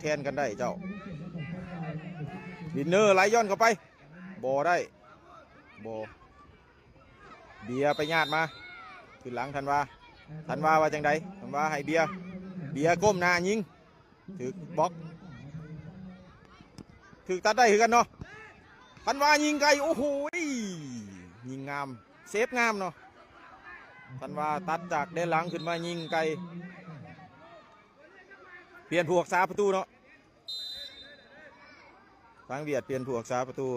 ແທນກັນໄດ້ເຈົ້າ. ວິນເນີໄຫຼຍ້ອນເຂົ້າໄປ ບໍ່ໄດ້ ບໍ່ ເບຍໄປຍາດມາ ຂຶ້ນຫຼັງທັນວາ ທັນວາວ່າຈັ່ງໃດ? ທັນວາໃຫ້ເບຍ ເບຍກົ້ມໜ້າຍິງ ຖືກບລັອກ ຖືກຕັດໄດ້ຄືກັນເນາະ. ທັນວາຍິງໄກ ໂອ້ໂຫ ຍິງງາມ ເຊຟງາມເນາະ. ທັນວາຕັດຈາກແດນຫຼັງຂຶ້ນມາຍິງໄກ ປ່ຽນຜູ້ຮັກສາປະຕູເນາະ. ທາງຫວຽດປ່ຽນຜູ້ຮັກສາປະຕູ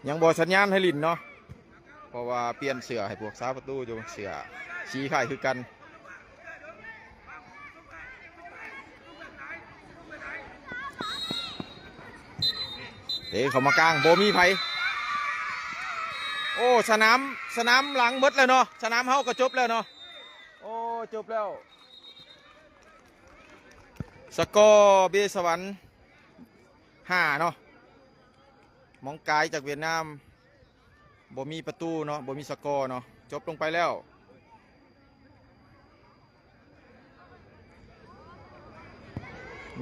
ຍັງບໍ່ສັນຍານໃຫ້ຫຼິ້ນເນາະ ເພາະວ່າປ່ຽນເສື້ອໃຫ້ຜູ້ຮັກສາປະຕູຢູ່ ເສື້ອສີຄ້າຍຄືກັນ. ເຕະເຂົ້າມາກາງ ບໍ່ມີໃຜ. ໂອ້ ສະໜາມ ສະໜາມຫຼັງໝົດແລ້ວເນາະ ສະໜາມເຮົາກໍຈົບແລ້ວເນາະ. ໂອ້ ຈົບແລ້ວ. ສະກໍເບສະຫວັນ ຫ້າເນາະ. ມອງກາຍຈາກຫວຽດນາມ ບໍ່ມີປະຕູເນາະ ບໍ່ມີສະກໍເນາະ. ຈົບລົງໄປແລ້ວ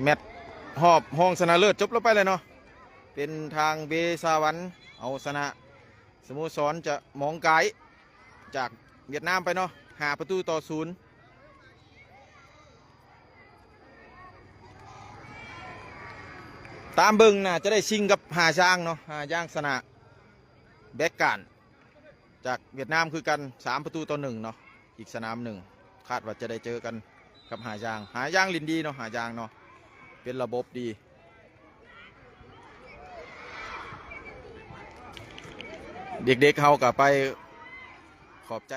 ແມັດຮອບຮອງຊະນະເລີດຈົບລົງໄປແລ້ວເນາະ. ເປັນທາງເບສະຫວັນເອົາຊະນະ ສະໂມສອນຈະມອງກາຍຈາກຫວຽດນາມໄປເນາະ ຫ້າປະຕູຕໍ່ສູນ. ຕາມເບິ່ງໜ້າຈະໄດ້ຊິງກັບຫາຢາງເນາະ ຫາຢາງຊະນະແບັກການຈາກຫວຽດນາມຄືກັນ ສາມປະຕູຕໍ່ໜຶ່ງເນາະ. ອີກສະໜາມໜຶ່ງ ຄາດວ່າຈະໄດ້ເຈີກັນກັບຫາຢາງ ຫາຢາງຫຼິ້ນດີເນາະ ຫາຢາງເນາະ ເປັນລະບົບດີ. ເດັກໆເຮົາກໍໄປຂອບໃຈ